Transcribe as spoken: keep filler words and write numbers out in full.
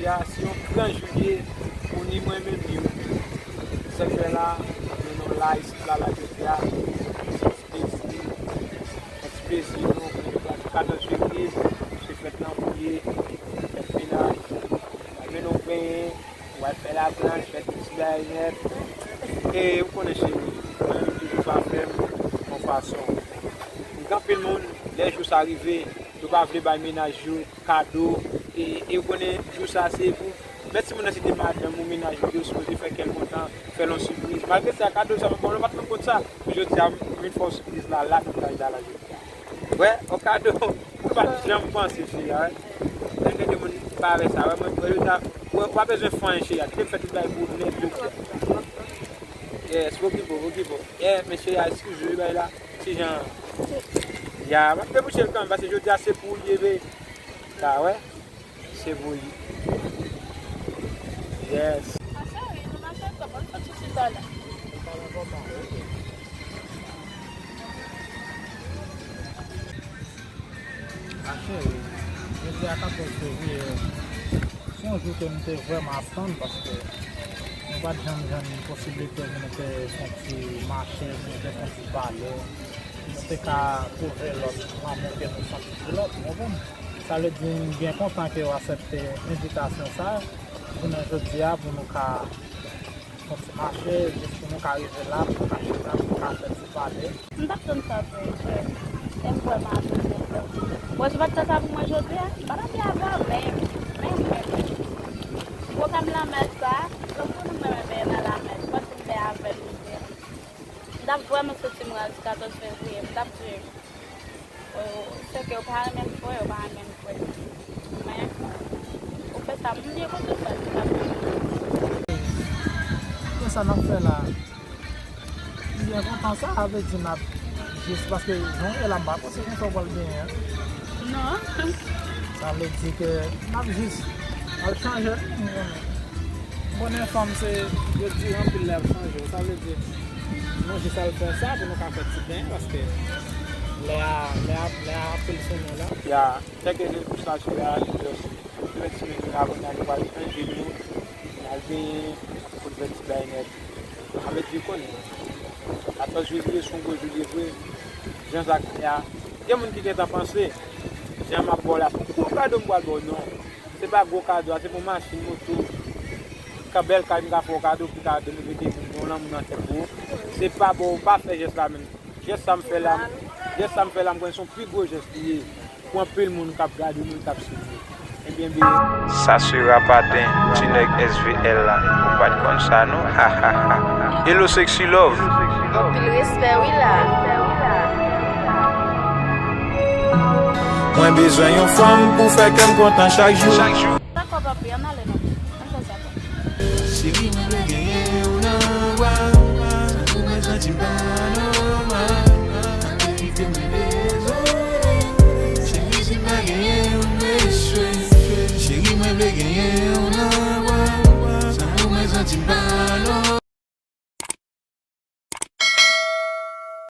A, se yon gran jou li ye pou ni mwen menm ni ou. Se sa k fè la, nou nan la, isit la, la jodi a, se yon ti plezi, yon ti plezi nou, pou nou pral katòz fevriye, se fèt lan pou ye, fèt mennaj, w al mennen w benyen, w al fè laplanch, fè tout ti bagay nèt. E ou konnen cheri, mwen menm toujou pa fè m yon fason. Gen anpil moun, lè jou sa rive, yo pa vle bay mennaj yo kado, e, e ou konnen jou sa se pou, men timoun nan se te madanm ou mennaj ou, yo sipoze fè kè l kontan, fè l yon sipriz. Malgre sa, kado sa, bon, nou pa t konn sa. Jodi a, m vin fè yon sipriz la, la, tout bagay la, la, jodi a. Wè, yon kado, ou pa t janm panse, cheri a, wè. Gen de moun pa vle sa, wè, mwen, mwen, jodi a, wè, ou pa bezwen fanyen, cheri a. Kite m fè tout bagay pou ou, nèt, jodi a. Yes, okipe w, okipe w. Yeah, men cheri a, eskize, bagay la. Ti jan. Ya, m ap debouche l kanmenm, paske jodi a se pou li ye, be. Sa, wè. Se pou li. Yes. Ma chérie, nou mache ansanm, ann fè ti chita la. Ma chérie, jodi a katòz fevriye, se yon jou ke m te vrèman ap tann, paske nou pa t janm jwenn posiblite pou nou te fè yon ti mache, pou nou te fè yon ti pale, pou nou te ka pwouve lòt lanmou ke nou santi pou lòt, ou konprann? Sa vle di, m byen kontan ke w aksepte envitasyon sa a, jounen jodi a, pou nou ka fè yon ti mache, jis pou nou ka rive la, pou nou ka chita, pou nou ka fè ti pale. M t ap tann sa tou, chè. E m vrèman ap tann sa. Bon, si w pa t fè sa pou mwen jodi a, m pa t ap byen avè w, men, men, men, men. Pwogram lanmè sa, m konnen mwen renmen byen nan lanmè, m panse m byen avè l jodi a. M t ap vrèman santi m raz katòz fevriye, m t ap di, oh, sèke yo pa renmen m vre, yo pa renmen m vre. Men, ou fè sa, m byen kontan sa, se pa vre. Men sa n ap fè la, m byen kontan sa, sa vle di n ap jis, paske jan w ye la, m pa panse konsa w pral benyen. Non. Sa vle di ke n ap jis al chanje, m konnen. M konnen fanm se, yo di anpil lè y ap chanje. Sa vle di, nou jis al fè sa pou nou ka fè ti benyen, paske lè a, lè a, lè a anpil sou nou la. Ya, sèke se pou sa, cheri a, just, nou mèt simen nou la, kounye a nou pral chanje nou, n al benyen, pou n fè ti bagay nèt. Sa vle di konnen, katòz fevriye se yon gwo jou li ye vre, jan sa k fè a. Gen moun ki gentan panse, jan m ap ba w la, se gwo kado m pral ba w, non. Se pa gwo kado a, se pou machin, moto. Ka bèl kay m ka fè w kado, pou kado m rete pou yon lanmou nan tèt pou ou. Se pa ba w, pa fè jès la menm. Jès sa m fè la, jès sa m fè la, m kwè se yon pi gwo jès li ye. Pou anpil moun k ap gade nou, k ap swiv nou. Ebyen, be. Ça sera paten, ti nèg S V L la. Ou pa t konn sa, non? Ha, ha, ha. Hello, sexy love. Anpil respè, wi, la. Mwen bezwen yon fanm pou fè kè m kontan chak jou. Dakò, papi, ann ale non. Ann fè sa, papi. Cheri, mwen vle gen